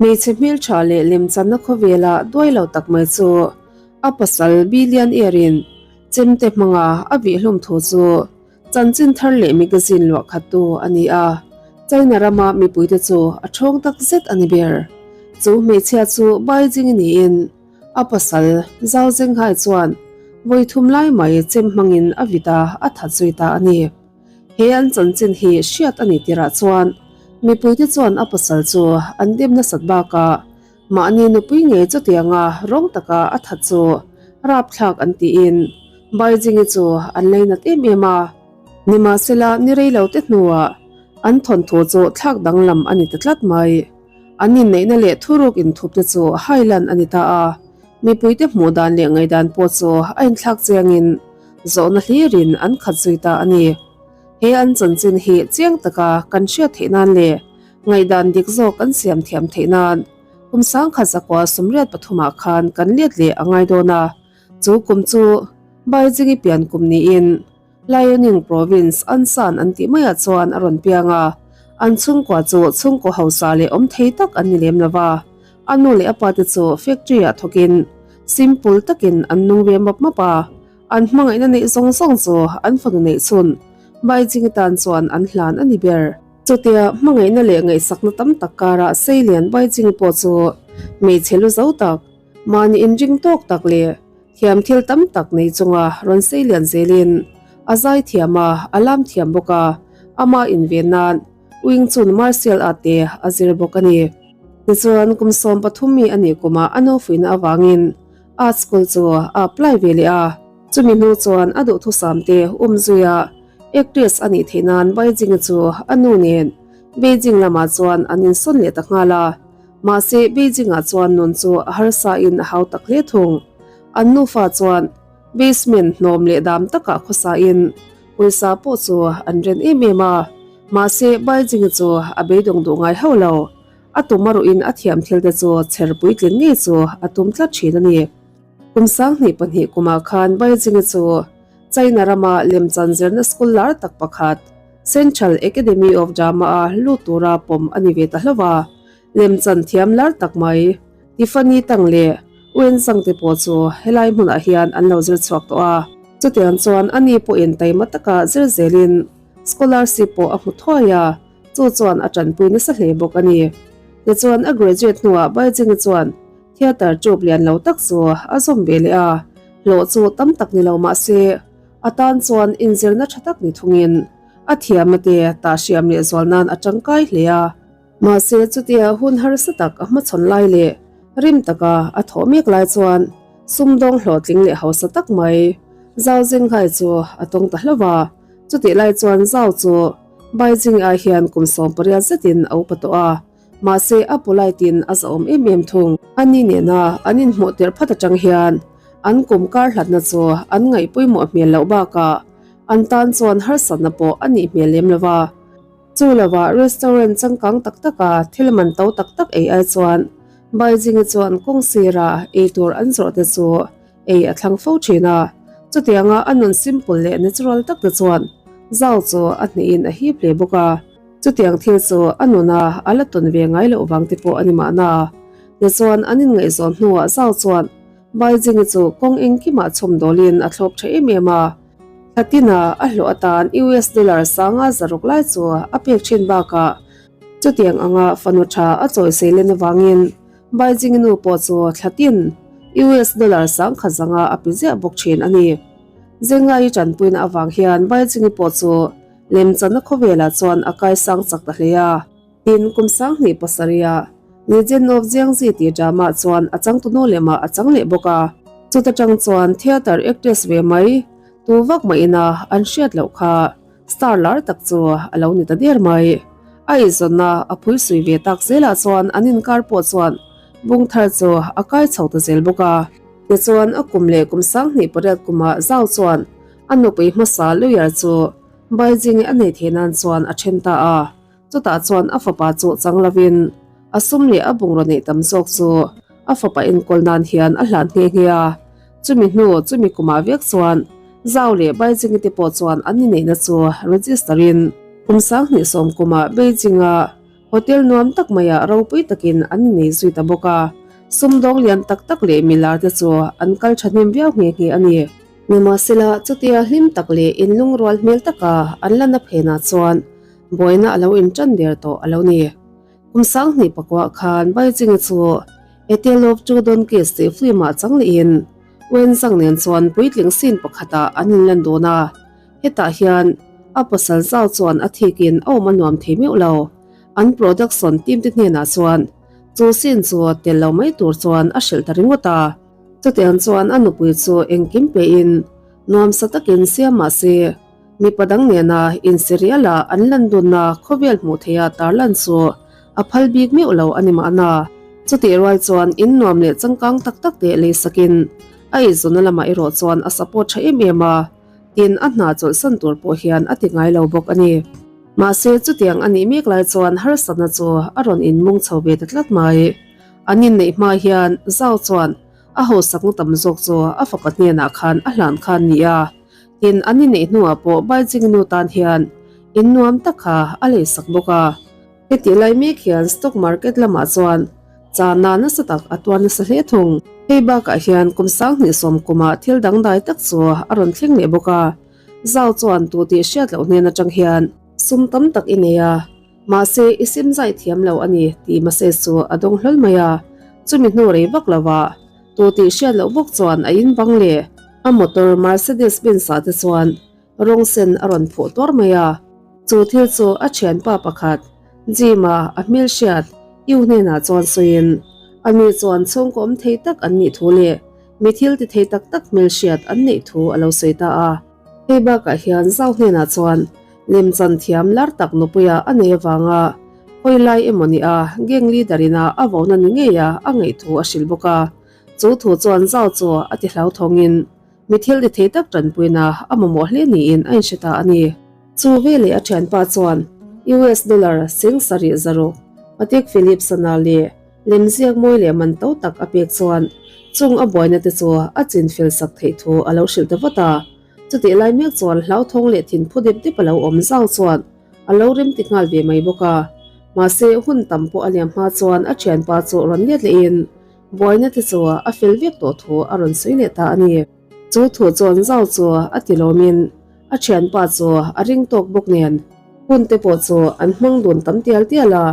Hmeichhe hmeltha leh lemchanna khawvela duai lo tak mai chu a pasal billionaire-in chemte hmanga a vihhlum thu chu chanchin thar leh magazine luah khattu a ni a, China rama mipuite chu a ṭhawng tak zet a ni ber. Chu hmeichhia chu Beijing niin a pasal Zhao Zhenghai chuan vawi thum lai mai chem hmangin a vit a, a that zui ta a ni. He an chanchin hi hriat a ni tirah chuan mipuite chuan a pasal chu an dem nasat bakah mahni nupui ngei chutianga rawng taka a that chu rapthlak an tiin Baijingi chu an leinat em em a. Nimahsela ni rei lo te hnuah an thawnthu chu thlak danglam a ni ta tlat mai. An inneihna leh thuruk inthupte chu hailan a ni ta a. Mipuite hmuh dan leh ngaihdan pawh chu a inthlak chiangin zawhna hlirin an khat zui ta a ni. He an chanchin hi chiang taka kan hriat theih nan leh ngaihdan dik zawk kan siam thiam theih nan kum sangkhat zakua sumriat pathumah khan kan let leh a ngai dawn a, chu kum chu Baijingi pian kum niin Liaoning Province Ansan an tih maiah chuan a rawn piang a, an chhungkua chu chhungkaw hausa leh awm thei tak an ni lem lo va, a nu leh a pa te chu factory ah thawkin simple takin an nung ve map map a, an hmangaihna neih zawng zawng chu an fanu neih chhun Beijing tan chuan an hlan a ni ber. Chutia hmangaihna leh ngaihsakna tam tak karah Seilian Beijing pawh chu hmeichhe lu zo tak, mahni inring tawk tak leh Thiam thil tam tak nei chunga rawn sei lian zelin a zai thiam a, a lam thiam bawk a, ama inven nan Wing Chun martial art te a zir bawk a ni. Tichuan kum 13 mi a nih kumah a nufuina avangin art school chu a apply ve leh a, chumi hnu chuan a duhthusam te um zuia actress a nih theih nan Beijing-a chu a nu nen Beijing lamah chuan an insawn leh ta nghal a. Mahse, Beijing-ah chuan nun chu a harsa in a hau tak hle thung. An nufa chuan basement hnawm leh dam takah khawsa in pawisa pawh chu an ren em em a. Mahse, Beijing-a chu a beidawng duh ngai hauh lo. A tum a ruh in a thiam thil te chu chher puitlin ngei chu a tum tlat thin a ni. Kum 2002 kumah khan Beijing-a chu China rama lemchan zirna school lar tak pakhat Central Academy of Drama-a lut tura pawm a ni ve ta hlauh a. Lemchan thiam lar tak mai, Tiffany Tang leh Wen Zhang te pawh chu helai hmunah hian an lo zir chhuak tawh a. Chutiang chuan ani pawhin taima taka zir zelin scholarship pawh a hmu thuai a, chu chuan a tanpui nasa hle bawk a ni. Tichuan a graduate hnuah Beijing-a chuan theatre troupe lian lo tak chu a zawm ve leh a, hlawh chu tam tak ni lo mah se a tan chuan inzirna tha tak ni thungin a thiamna te tahhriam leh zual nan a tangkai hle a. Mahse chutia hun harsa tak a hmachhawn lai leh rim taka a thawh mek lai chuan sumdawng hlawhtling leh hausa tak mai Zhao Zhenghai chu a tawng ta hlauh a. Chutih lai chuan Zhao chu Beijing ai hian kum 18 zetin a upa tawh a, mahse a polite in a zahawm em em thung. Ani nena an inhmuh tirh phat atang hian an kum kar hlatna chu an ngaih pawimawh hmel loh bakah an tan chuan harsatna pawh a nih hmel lem lo va. Chu lovah restaurant changkang tak taka thil man to tak tak ei ai chuan Baijingi chuan kawng sira ei tur an zawrh te chu ei a thlang fo thin a. Chutianga a nun simple leh natural tak te chuan zau chu a hnehin a hip hle bawk a. Chutiang thil chu a nuna a la tawn ve ngai loh vang te pawh a ni mahna. Tichuan an inngaihzawn hnuah zau chuan Baijingi chu kawng engkimah chhawmdawlin a thlawp tha em em a. Thlatina a hlawh atan US dollar 500 lai chu a pek thin bakah chutiang anga fanu tha a chawi sei len avangin Beijing nu pawh chu thlatin US dollar 10,000 zanga a pe ziah bawk thin a ni. Zengai tanpuina avang hian Beijing pawh chu lemchanna khawvelah chuan a kaisang chak ta hle a. Tin, kum 2007 ah Legend of Jiangxi tih drama chuan a changtunu lemah a chang leh bawk a. Chuta tang chuan theatre actress ve mai tu vak maina an hriat loh kha star lar tak chu a lo ni ta der mai. A eizawnna a phui sui ve tak zelah chuan an inkar pawh chuan bung thar chu a kai chho ta zel bawk a. Tichuan a kum leh kum 2008 kumah Zhao chuan a nupui hmasa lawyer chu Beijing a nei thei nan chuan a then ta a. Chutah chuan a fapa chu chang lovin a sum leh a bungraw neih tam zawk chu a fapa enkawl nan hian a hlan nghe nghe a. Chumi hnu chumi kumah vek chuan Zhao leh Beijing-i te pawh chuan an inneihna chu register in kum 2010 kumah Beijing-a. Hotel nuam tak maiah ropui takin an innei zui ta bawk a, sumdawng lian tak tak leh milar te chu an kal thahnem viau nghe nghe a ni. Nimahsela, chutia hlim tak leh inlungrual hmel taka an la na phenah chuan buaina a lo intan der tawh a lo ni. Kum 2000 pakuah khan Beijing-a chu A Tale of Two Donkeys tih film-ah chang lehin Wen Zhang nen chuan puitling scene pakhatah an inlan dawn a. Hetah hian a pasal zau chuan a thikin a awm a nuam thei meuh lo. An production team te hnenah chuan chu scene chu tel lo mai tur chuan a hrilh ta ringawt a. Chutiang chuan a nupui chu engkim pein nuamsa takin siam mah se, mipa dang nena inserial-a an lan dunna khawvel hmuh theiha tarlan chu a phal bik meuh lo a ni mahna. Chutih rual chuan in nuam leh changkang tak tak te lei sakin a eizawnna lamah erawh chuan a support tha em em a. Tin, a hna chawlhsan tur pawh hian a ti ngai lo bawk a ni. Mahse, chutiang a nih mek lai chuan harsatna chu a rawn inmung chho ve ta tlat mai. An inneih hma hian Zau chuan a hausakna tam zawk chu a fapa hnenah khan a hlan kha a ni a. Tin, an inneih hnuah pawh Baijing nu tan hian in nuam tak kha a leisak bawk a. Hetih lai mek hian stock market lamah chuan chana nasa tak a tuar nasa hle thung. Hei bakah hian kum 2010 kumah thil dangdai tak chu a rawn thleng leh bawk a, Zau chuan tu tih hriat loh hnen atang hian sum tam tak i nei a, mahse i sim zai thiam lo a ni tih message chu a dawng hlawl mai a, chumi hnu rei vak lovah tu tih hriat loh bawk chuan a in bang leh a motor Mercedes Benz ah te chuan Rawng sen a rawn phuh tuar mai a, chu thil chu a thianpa pakhat Jim-a a hmelhriat Yu hnenah chuan sawiin, ani chuan chhungkaw awm thei tak an nih thu leh mi thil ti thei tak tak hmelhriat an neih thu a lo sawi ta a. Hei bakah hian Zau hnenah chuan lemchan thiam lar tak nupuia a nei avanga hawi lai emaw ni a gang leader ina a vona ni ngeia a ngaih thu a hrilh bawk a, chu thu chuan Zau chu a ti hlauthawngin Mi thil ti thei tak tanpuina a mamawh hle niin a inhre ta a ni. Chu veleh a thianpa chuan US dollar 7600 Patek Philippe sana leh lemziak mawi leh man to tak a pek chuan chung a buaina te chu a chinfel sak theih thu a lo hrilh ta vat a. Chutih lai mek chuan hlauthawng leh thinphu dep dep a lo awm zau chuan a lo rem ti nghal ve mai bawk a. Mahse hun tam pawh a liam hma chuan a thianpa chu rawn let lehin Buaina te chu a fel vek tawh thu a rawn sawi leh ta a ni. Chu thu chuan zau chu a ti lawmin a thianpa chu a ring tawk bawk nen hun te pawh chu an hmang dun tam tial tial a.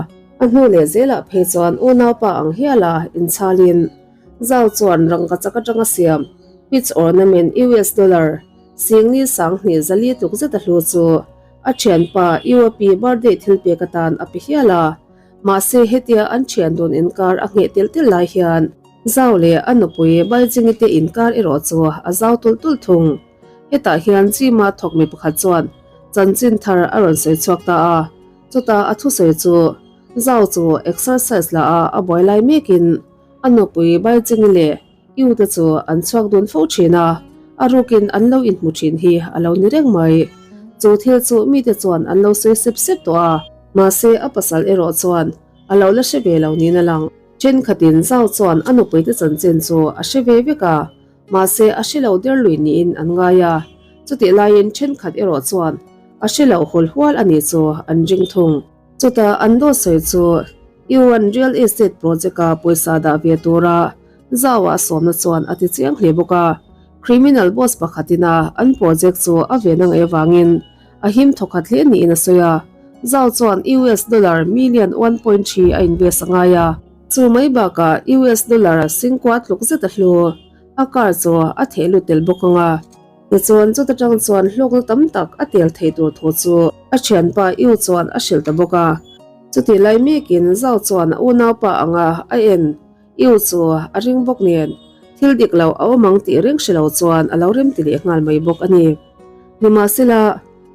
A hnu leh zelah phei chuan unaupa ang hiala inchhalin zau chuan rangka chak atanga siam pitch ornament US dollar 10,000 400 tluk zet a hlu chu a thianpa UAP birthday thilpek atan a pe hial a. Mahse hetia an thian dun inkar a ngheh telh telh lai hian Zau leh a nupui Baijingi te inkar erawh chu a zau tulh tulh thung. Hetah hian Chima thawk mi pakhat chuan chanchin thar a rawn sawi chhuak ta a, chutah a thusawi chu Zau chu exercise la a a buai lai mekin a nupui Baijingi leh Yu te chu an chhuak dun fo thin a, a rukin an lo inhmu thin hi a lo ni reng mai. Chu thil chu mite chuan an lo sawi sep sep tawh a, mahse a pasal erawh chuan a lo la hre ve lo niin a lang. Thenkhatin Zau chuan a nupuite chanchin chu a hre ve vek a, mahse a hre lo der lui niin an ngai a, chutih laiin thenkhat erawh chuan a hre lo hawl hual a nih chu an ring thung. Chutah an dawt sawi chu Yuan Real Estate Project-a pawisa dah ve tura Zau-a sawmna chuan a ti chiang hle bawk a. Criminal boss pakhatin a an project chu a ven a ngaih avangin a him thawkhat hle niin a sawi a. Zau chuan US dollar million 1.3 a invest a ngai a. Chu mai bakah US dollar singkua tluk zet a hlu. A car chu a theh lut tel bawk ang a. Tichuan chuta tang chuan hlawkna tam tak a tel thei tur thu chu a thianpa Yu chuan a hrilh ta bawk a. Chutih lai mekin Zau chuan a unaupa anga a en Yu chu a ring bawk nen thil dik lo a awm ang tih reng hre lo chuan a lo rem ti leh nghal mai bawk a ni. Nimahsela,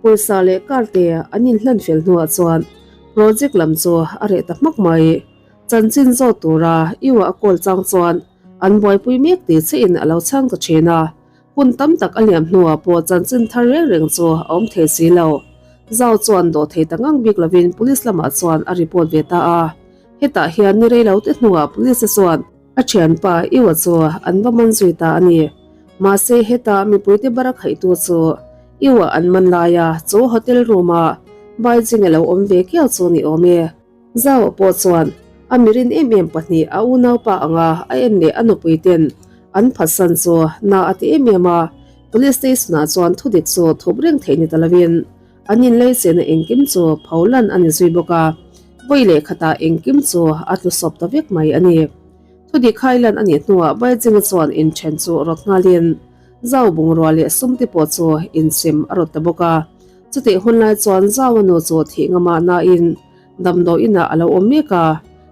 pawisa leh car te an inhlan fel hnuah chuan project lam chu a reh ta hmak mai. Chanchin zawt tura Yu-a a call chang chuan an buaipui mek tih chiahin a lo chhang ta thin a. Hun tam tak a liam hnuah pawh chanchin thar reng reng chu a awm thei si lo. Zau chuan dawh thei ta ngang bik lovin police lamah chuan a report ve ta a. Hetah hian ni rei lo te hnuah police te chuan a thianpa Iwa chu an va man zui ta a ni. Mahse heta mipuite bar a khaihtu chu Iwa an man laia chu hotel room-a Baijing a lo awm ve kiau chu ni awm e. Zau-a pawh chuan a mirin em em pahnih a unaupa anga a en leh a nupui ten an phatsan chu na a ti em em a, Police Station ah chuan thudik chu thup reng theih ni ta lovin an inlei chena engkim chu pho lan a ni zui bawk a, vawi leh khatah engkim chu a tlu sawp ta vek mai a ni. Thudik khai lan a nih hnuah Baijinga chuan inthen chu rawt nghalin Zau bungrua leh sum te pawh chu insem a rawt ta bawk a. Chutih hun lai chuan Zau-a nu chu thih ngamah nain damdawi inah a lo awm mek a,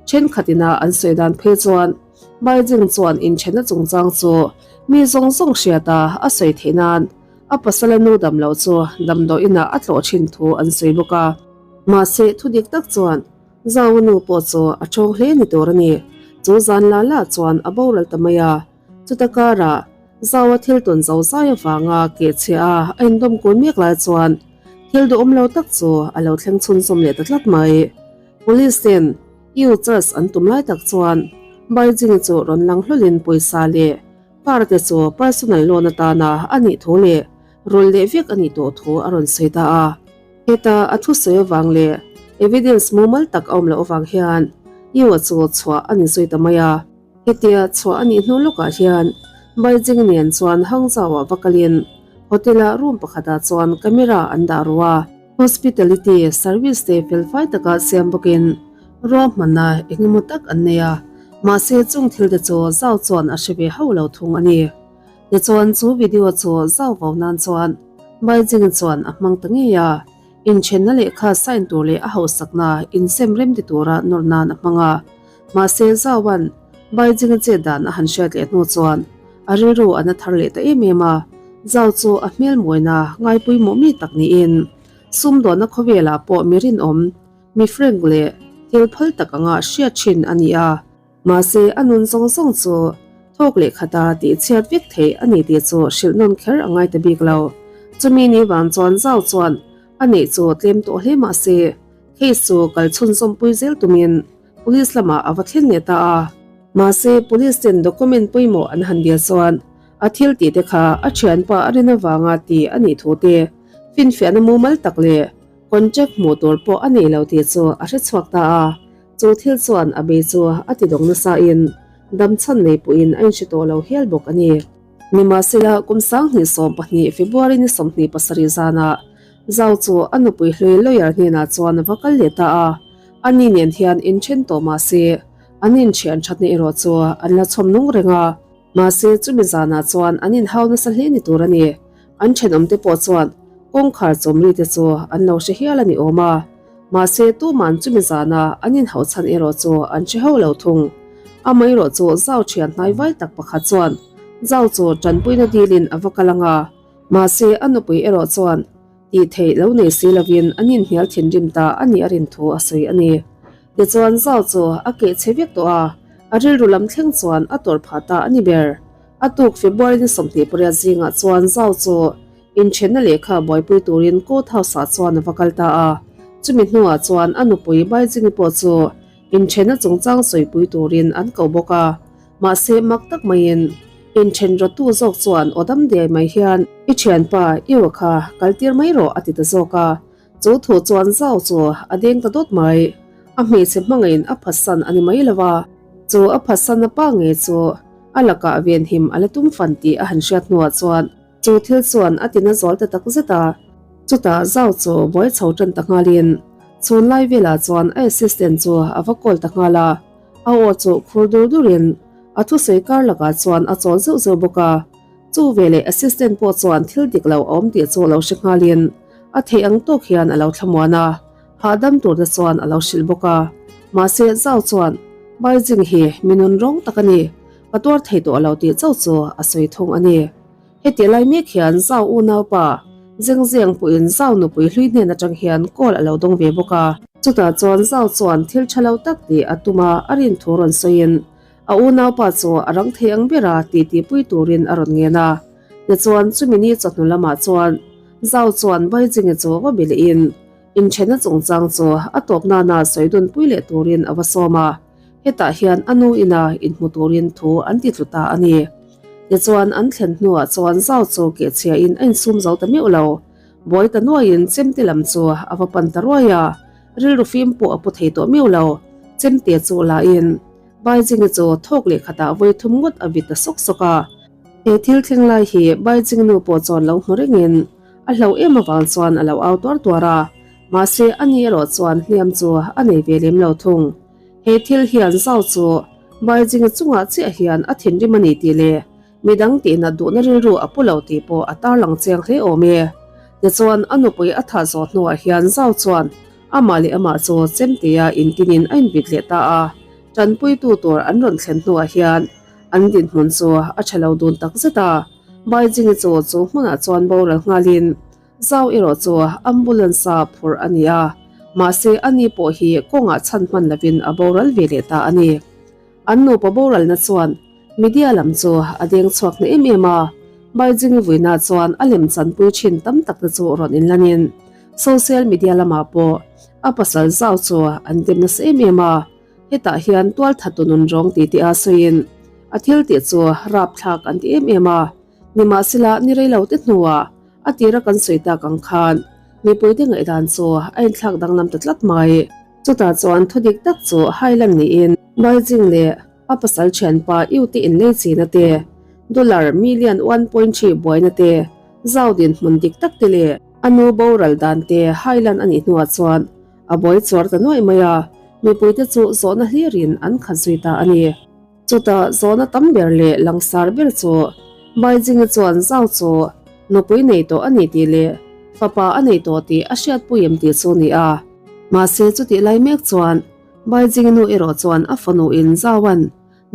thenkhat ina an sawi dan phei chuan Baijing chuan inthenna chungchang chu mi zawng zawng hriata a sawi theih nan a pasala nu dam loh chu damdawi inah a tlawh thin thu an sawi bawk a. Mahse thudik tak chuan Zau-a nu pawh chu a thawng hle ni tur a ni. Chu zan la la chuan a boral ta mai a. Chuta karah Zau-a thil tawn zo zai avanga kehchhia a a indawm kun mek lai chuan thil duhawm lo tak chu a lo thleng chhunzawm leh ta tlat mai. Police ten U charge an tum lai tak chuan Baijing-i chu rawn lang hlawlin pawisa leh car te chu personal loan atana a nih thu leh rawl leh vek a nih tawh thu a rawn sawi ta a. Heta a thusawi avang leh evidence mumal tak a awm loh avang hian U-a chu chhuah a ni zui ta mai a. Hetia chhuah a nih hnu lawkah hian Beijing nen chuan Hangzhou-ah va kalin hotel-a room pakhatah chuan camera an dah ru a. Hospitality service te felfai taka siam bawkin ruahmanna eng emaw tak an nei a, mahse chung thil te chu Zhao chuan a hre ve hauh lo thung a ni. Tichuan chu video chu Zhao vo nan chuan Beijing chuan a hmang ta ngei a, inthenna lehkha sign tur leh a hausakna insem rem ti tura nawr nan a hmang a. Mahse Zauan Baijinga chet dan a han hriat leh hnu chuan a rilru a na thar leh ta em em a, Zau chu a hmel mawina ngaipawimawh mi tak niin sumdawnna khawvelah pawh mi rinawm, mi frank leh thil phal tak anga hriat thin a ni a. Mahse a nun zawng zawng chu thawk leh khata tih chhiat vek theih a ni tih chu hrilh nawn kher a ngai ta bik lo. Chumi ni vang chuan Zau chuan a neih chu tlem tawh hle mahse case chu kal chhunzawm pui zel tumin Police lamah a va thlen leh ta a. Mahse, Police ten document pawimawh an han dil chuan a thil tih te kha a thianpa a rin avanga ti a nih thu te, finfiahna mumal tak leh contract hmuh tur pawh a nei lo tih chu a hre chhuak ta a. Chu thil chuan a bei chu a ti dawng nasa in damchhan nei pawhin a inhre tawh lo hial bawk a ni. Nimahsela, kum 2012 February ni 27 zanah Zau chu a nupui hlui lawyer hnenah chuan a va kal leh ta a. Ani nen hian inthen tawh mah se, an inthian thatna erawh chu an la chhawm nung reng a. Mahse, chumi zanah chuan an inhau nasa hle ni tur a ni. An thenawmte pawh chuan kawngkhar chawm ri te chu an lo hre hial a ni awm a. Mahse, tuman chumi zana an inhauh chhan erawh chu an hre hauh lo thung. Amaherawh chu zau thian hnai vai tak pakhat chuan zau chu tanpuina dilin a va kal ang a. Mahse, a nupui erawh chuan Tih theih lo nei si lovin an inhnial thinrim ta a nih a rin thu a sawi a ni. Tichuan Zau chu a keh chhe vek tawh a, a rilru lam thleng chuan a tawrh phah ta a ni ber. A tuk February ni 28 zingah chuan Zau chu inthenna lehkha buaipui turin court house ah chuan a va kal ta a. Chumi hnuah chuan a nupui Baijingi pawh chu inthenna chungchang sawipui turin an ko bawk a. Mahse mak tak maiin inthen rawttu zawk chuan aw dam diai mai hian i thianpa Iwa kha kal tir mai rawh a ti ta zawk a. Chu thu chuan Zau chu a deng ta dawt mai. A hmeichhe hmangaiin a phatsan a ni mai lo a, chu a phatsanna pa ngei chu a lakah venhim a la tum fan tih a han hriat hnuah chuan chu thil chuan a tina zual ta tak zet a. Chutah Zau chu buai chho tan ta nghalin chhun lai velah chuan a assistant chu a va call ta nghal a. A aw chu khur dur durin a thusawi kar lakah chuan a chawl zeuh zeuh bawk a. Chu veleh assistant pawh chuan thil dik lo a awm tih chu lo hre nghalin a theih ang tawk hian a lo thlamuan a, hahdam tur te chuan a lo hrilh bawk a. Mahse Zau chuan, Baijing hi mi nun rawng tak a ni, ka tuar thei tawh lo tih chauh chu a sawi thung a ni. Heti lai mek hian Zau unaupa Zeng Zeng pawhin Zau nupui hlui hnen atang hian call a lo dawng ve bawk a. Chutah chuan Zau chuan thil tha lo tak tih a tum a, a rin thu rawn sawiin a unaupa chu a rang thei ang bera titipui turin a rawn ngen a. Tichuan chumi ni chawhnu lamah chuan Zau chuan Baijingi chu va be lehin inthenna chungchang chu a tawp nana sawi dunpui leh turin a va sawm a. Hetah hian a nu ina inhmu turin thu an ti tlu ta a ni. Tichuan an thlen hnuah chuan Zau chu kehchhiain a insum zo ta meuh lo. Buai ta nuaiin chemte lam chu a va pan ta ruai a. Rilru fim pawh a pu thei tawh miau lo. Chemte chu la in Baijingi chu thawk leh khatah vawi thum ngawt a vit ta sawk sawk a. He thil thleng lai hi Baijing nu pawh chuan lo hmu rengin a hlo em avang chuan a lo au tuar tuar a, mahse ani erawh chuan hliam chu a nei ve lem lo thung. He thil hian zau chu Baijinga chungah chiah hian a thinrim a ni tih leh midang tihnat duhna rilru a pu lo tih pawh a tarlang chiang hle awm e. Tichuan a nupui a thah zawh hnuah hian zau chuan amah leh amah chu chemtea intinin a invit leh ta a, tanpuitu tur an rawn thlen hnuah hian An dinhmun chu a tha lo dun tak zet a, Baijingi chu chu hmunah chuan boral nghalin Zau erawh chu ambulance a phurh a ni a, mahse ani pawh hi kawngah chhan hman lovin a boral ve leh ta a ni. An nupa boralna chuan media lam chu a deng chhuak hna em em a, Baijingi vuina chuan a lem chanpui thin tam tak te chu rawn inlanin social media lamah pawh a pasal Zau chu an dem nasa em em a. Hetah hian tualthatu nun rawng ti tih a sawiin a thil tih chu rapthlak an ti em em a, nimahsela ni rei lo te hnuah a tira kan sawi tak ang khan mipuite ngaihdan chu a inthlak danglam ta tlat mai. Chutah chuan thu dik tak chu Highland niin Beijing leh a pasal thianpa Yu te inlei china te, dollar million 1.3 buaina te, zau dinhmun dik tak te leh a nu boral dan te Highland a nih hnuah chuan A buai chuar ta nuaih mai a, mipuite chu zawhna hlirin an khat zui ta a ni. Chutah zawhna tam ber leh langsar ber chu Baijingi chuan zau chu nupui nei tawh a ni tih leh fapa a nei tawh tih a hriatpui em tih chu ni a. Mahse chutih lai mek chuan Baijingi nu erawh chuan a fanu in zauan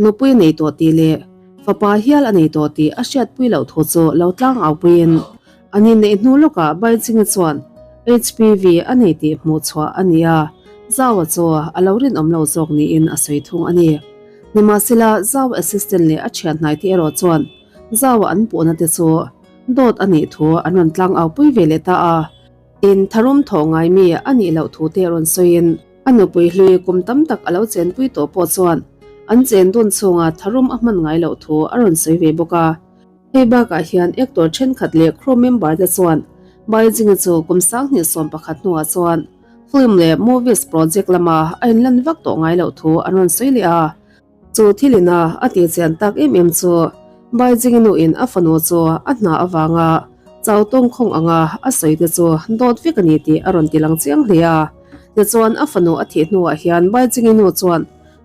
Nupui nei tawh tih leh fapa hial a nei tawh tih a hriatpui loh thu chu lo tlang au puiin an inneih hnu lawkah Baichinga chuan HPV a nei tih hmuh chhuah a ni a, Zau-a chu a lo rinawm lo zawk niin a sawi thung a ni. Nimahsela, Zau assistant leh a thian hnaite erawh chuan Zau-a an puhna te chu dawt a nih thu an rawn tlang au pui ve leh ta a. In tharum thawh ngai mi a nih loh thu te rawn sawiin a nupui hlui kum tam tak a lo chenpui tawh pawh chuan an chen dun chhunga tharum a hman ngai loh thu a rawn sawi ve bawk a. Hei bakah hian actor thenkhat leh crew member te chuan Baijinga chu kum 2011 hnuah chuan film leh movies project lama a inlan vak tawh ngai loh thu an rawn sawi leh a. Chu thilina a tihchian tak em em chu Baijingi nuin a fanu chu a hna avanga chau tawngkhawng anga a sawi te chu dawt vek a ni tih a rawn ti lang chiang hle a. Tichuan a fanu a thih hnuah hian Baijingi nu chuan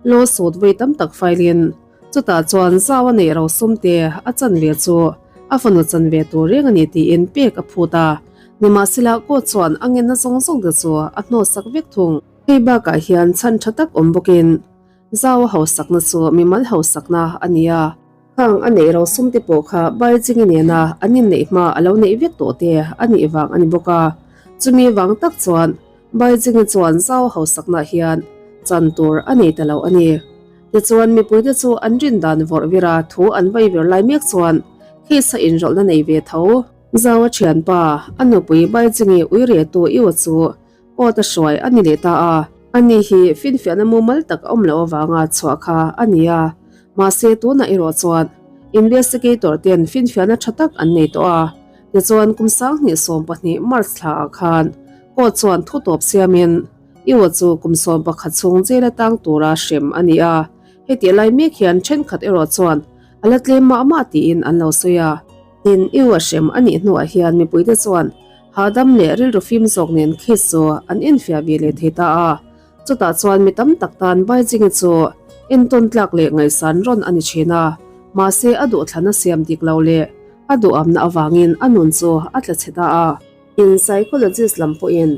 lawsuit vawi tam tak file in chutah chuan zau a neih ro sum te a chan ve chu a fanu chan ve tur reng a ni tiin pek a phut a. Nimahsela court chuan a ngenna zawng zawng te chu a hnawhsak vek thung. Hei bakah hian chhan tha tak awm bawkin Zau a hausakna chu mimal hausakna a ni a. Khang a neih ro sum te pawh kha Baijingi nena an inneih hma a lo neih vek tawh te a nih vang a ni bawk a. Chumi vang tak chuan Baijingi chuan Zau a hausakna hian chan tur a nei ta lo a ni. Tichuan mipuite chu an rin dan vawrh vira thu an vai vir lai mek chuan case a inrawlhna nei ve tho. Zau a thianpa, a nupui Baijingi uiretu Iu chu Court a hruai a ni leh ta a. Ani hi finfiahna mumal tak a awm loh avanga chhuah kha a ni a, mahse tunah erawh chuan investigator ten finfiahna tha tak an nei tawh a. Tichuan kum 2012 March thla ah khan court chuan thu tawp siamin Iwo chu kum 11 chhung jail atang tura hrem a ni a. Hetih lai mek hian thenkhat erawh chuan a la tlem mah mah tiin an lo sawi a. Tin, Iwo a hrem a nih hnuah hian mipuite chuan Hahdam leh rilru fim zawk nen case chu an enfiah ve leh thei ta a, chutah chuan mi tam tak tan Baijingi chu entawn tlak leh ngaihsan rawn a ni thin a, mahse a duhthlana siam dik lo leh a duhamna avangin a nun chu a tla chhe ta a. In psychologist lam pawhin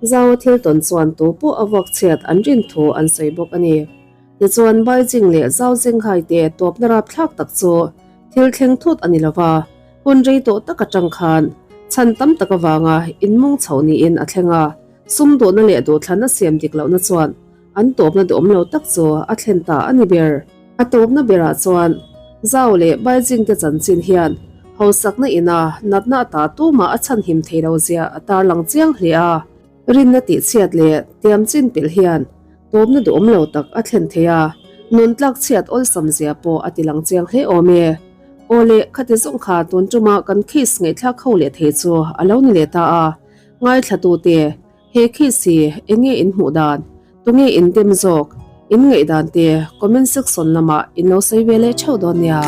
Zau-a thil tawn chuan tu pawh a vuak chhiat an rin thu an sawi bawk a ni. Tichuan Baijing leh Zau Zinghai te tawpna rapthlak tak chu thil thleng thut a ni lo va, Hun rei tawh tak atang khan chhan tam tak avanga inmung chho niin a thleng a, sum duhna leh duhthlanna siam dik lohna chuan an tawpna duhawm lo tak chu a thlen ta a ni ber. A tawpna berah chuan Zau leh Baijing te chanchin hian hausakna ina natna ata tumah a chhanhim thei lo zia a tarlang chiang hle a. Rinna tihchhiat leh tiam chin pilh hian tawpna duhawm lo tak a thlen thei a, nun tlak chhiat awlsam zia pawh a ti lang chiang hle awm e. Aw le, khati zawng kha tun tuma kan case ngaihthlak ho leh thei chu a lo ni leh ta a, ngaithlatute. He case hi eng nge in hmuh dan? Tunge in dem zawk? In ngaihdan te comment section lamah in lo sawi ve leh theuh dawn nia.